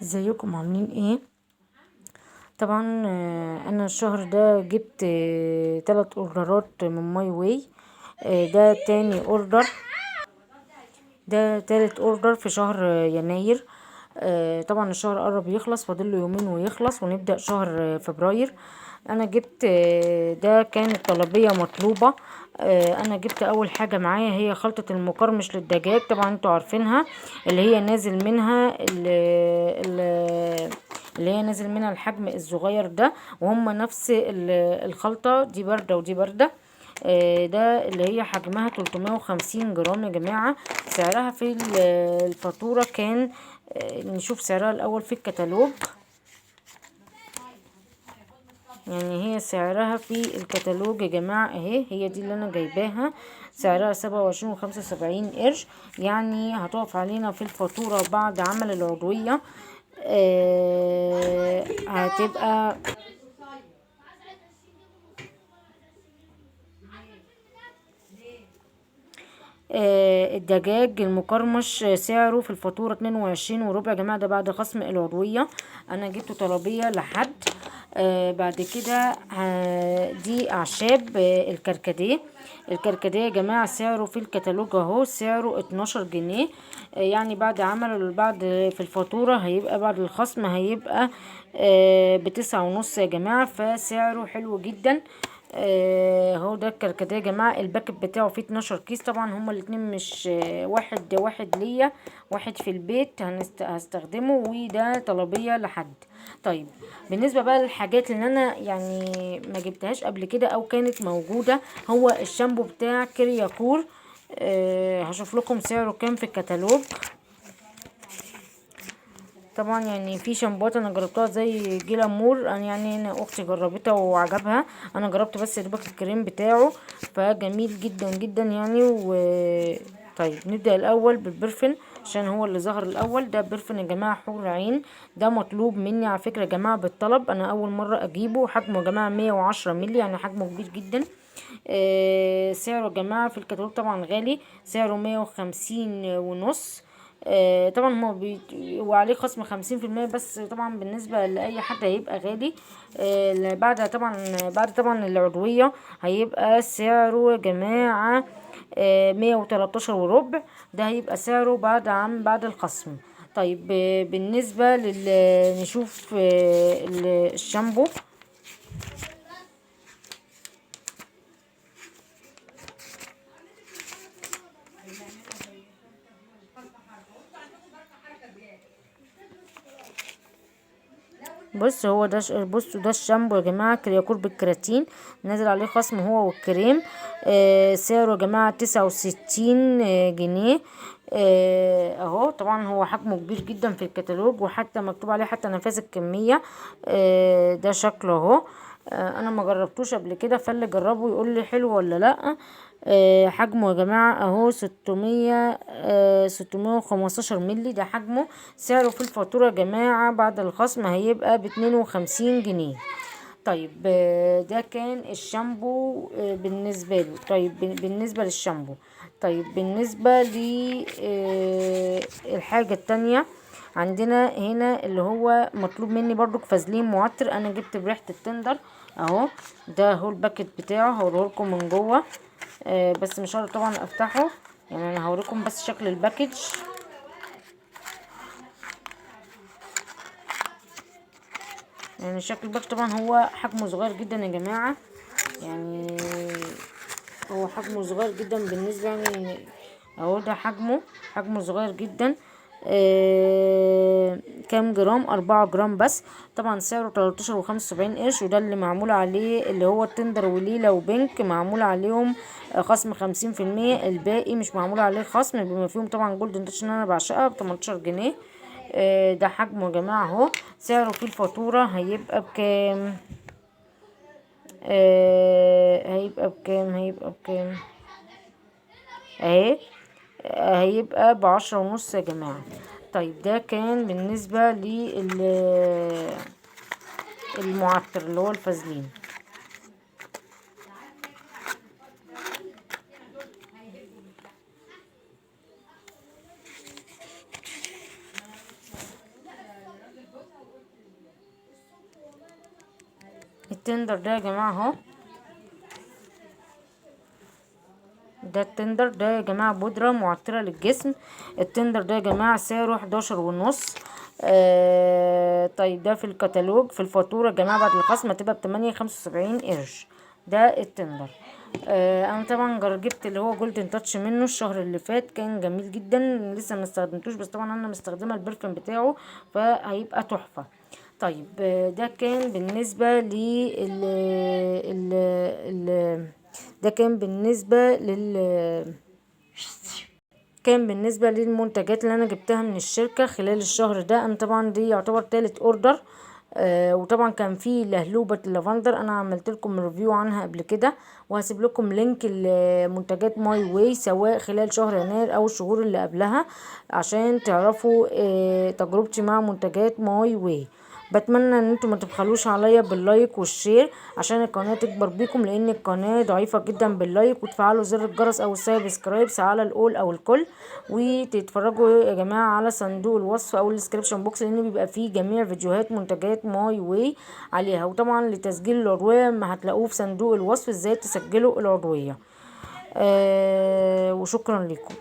ازيكم عاملين ايه؟ طبعا انا الشهر ده جبت 3 اوردرات من ماي واي. ده تاني order، ده تالت order في شهر يناير. طبعا الشهر قرب يخلص، فاضل له يومين ويخلص ونبدأ شهر فبراير. انا جبت ده كانت طلبية مطلوبة. انا جبت اول حاجة معايا هي خلطة المقرمش للدجاج، طبعا انتوا عارفينها، اللي هي نازل منها اللي هي نازل منها الحجم الصغير ده، وهم نفس الخلطة دي باردة ودي باردة. ده اللي هي حجمها 350 جرام يا جماعة. سعرها في الفاتورة كان، نشوف سعرها الأول في الكتالوج. يعني هي سعرها في الكتالوج يا جماعة اهي، هي دي اللي انا جايباها، سعرها 27.75 قرش، يعني هتقف علينا في الفاتورة بعد عمل العضوية. هتبقى الدجاج المقرمش سعره في الفاتورة 22.25 يا جماعة، ده بعد خصم العضوية. انا جبت طلبية لحد. بعد كده، دي اعشاب، الكركديه. الكركديه يا جماعة سعره في الكتالوج اهو، سعره 12 جنيه. يعني بعد عمل بعد في الفاتورة هيبقى بعد الخصم هيبقى، بتسعة ونص يا جماعة، فسعره حلو جدا. اهو ده الكركديه يا جماعة، ال packet بتاعه فيه 12 كيس. طبعا هما الاتنين مش، واحد ليا، واحد في البيت هستخدمه، وده طلبية لحد. طيب بالنسبة بقى للحاجات اللي انا ما جبتهاش قبل كده او كانت موجودة، هو الشامبو بتاع كرياكور. هشوف لكم سعره كام في الكتالوج. طبعا في شامبوات انا جربتها زي جيلامور، انا انا اختي جربتها وعجبها، انا جربت بس يا دوبك الكريم بتاعه فجميل جدا جدا يعني. طيب نبدا الاول بالبرفن عشان هو اللي ظهر الاول. ده برفن يا جماعة حور عين، ده مطلوب مني على فكرة يا جماعة بالطلب، انا اول مرة اجيبه. حجمه يا جماعة 110 مللي، يعني حجمه كبير جدا. سعره يا جماعة في الكتالوج طبعا غالي، سعره مية وخمسين ونص. طبعا هو وعليه خصم خمسين في المية، بس طبعا بالنسبة لأي حد هيبقى غالي. بعد طبعا العضوية هيبقى سعره يا جماعة، مية وتلتاشر وربع، ده هيبقى سعره بعد الخصم. طيب، بالنسبة نشوف، الشامبو. بص هو ده بصوا ده الشامبو يا جماعة، كرياكور بالكراتين، نازل عليه خصم هو والكريم. سعره يا جماعة 69، جنيه. اهو طبعا هو حجمه كبير جدا في الكتالوج، وحتى مكتوب عليه حتى نفاذ الكمية. ده شكله اهو. انا ما جربتوش قبل كده، فاللي جربه يقول لي حلو ولا لا. حجمه يا جماعة اهو 615 مللي، ده حجمه. سعره في الفاتورة يا جماعة بعد الخصم هيبقى باتنين وخمسين جنيه. طيب، ده كان الشامبو، بالنسبة له. طيب، بالنسبة للشامبو. طيب، بالنسبة ل، الحاجة التانية عندنا هنا اللي هو مطلوب مني برضو فازلين معطر. انا جبت بريحة التندر اهو، ده هو ال packet بتاعه، هوريه لكم من جوه. بس مش هقدر طبعا افتحه، انا هوريكم بس شكل ال package. شكل ال package طبعا هو حجمه صغير جدا يا جماعة، هو حجمه صغير جدا بالنسبة اهو ده حجمه صغير جدا. كام جرام؟ 4 جرام بس. طبعا سعره تلتاشر وخمسة وسبعين قرش، وده اللي معمول عليه اللي هو التندر وليلة وبينك، معمول عليهم خصم خمسين في المية، الباقي مش معمول عليه خصم، بما فيهم طبعا جولدن تاتش اللي انا بعشقها بتمنتاشر جنيه. ده حجمه يا جماعة اهو. سعره في الفاتورة هيبقى بكام؟ هيبقى بكام؟ هيبقى بكام؟ اهي، هيبقى بعشرة ونص يا جماعة. طيب ده كان بالنسبة للمعطر اللي هو الفازلين. ال Tender ده يا جماعة اهو، ده ال Tender ده يا جماعة بودرة معطرة للجسم. ال Tender ده يا جماعة سعره 11.5. طيب ده في الكتالوج، في الفاتورة يا جماعة بعد الخصم هتبقى ب8.75 قرش. ده ال Tender. انا طبعا جبت اللي هو Golden Touch منه الشهر اللي فات، كان جميل جدا، لسه ما استخدمتوش، بس طبعا انا مستخدمة ال perfume بتاعه فهيبقى تحفة. طيب ده كان بالنسبة لل ال ال ده كان بالنسبة لل كان بالنسبة للمنتجات اللي انا جبتها من الشركة خلال الشهر ده. انا طبعا دي يعتبر تالت order. وطبعا كان في لهلوبة اللافندر، انا عملت لكم review عنها قبل كده، وهسيب لكم link لمنتجات My Way سواء خلال شهر يناير او الشهور اللي قبلها عشان تعرفوا تجربتي مع منتجات My Way. بتمنى ان انتم ما تبخلوش عليا بال like وال share عشان القناة تكبر بيكم، لان القناة ضعيفة جدا بال like، وتفعلوا زر الجرس او ال subscribe على الاول او الكل، وتتفرجوا يا جماعة على صندوق الوصف او ال description box لان بيبقى فيه جميع فيديوهات منتجات My Way عليها. وطبعا لتسجيل العضوية ما هتلاقوه في صندوق الوصف ازاي تسجلوا العضوية. وشكرا لكم.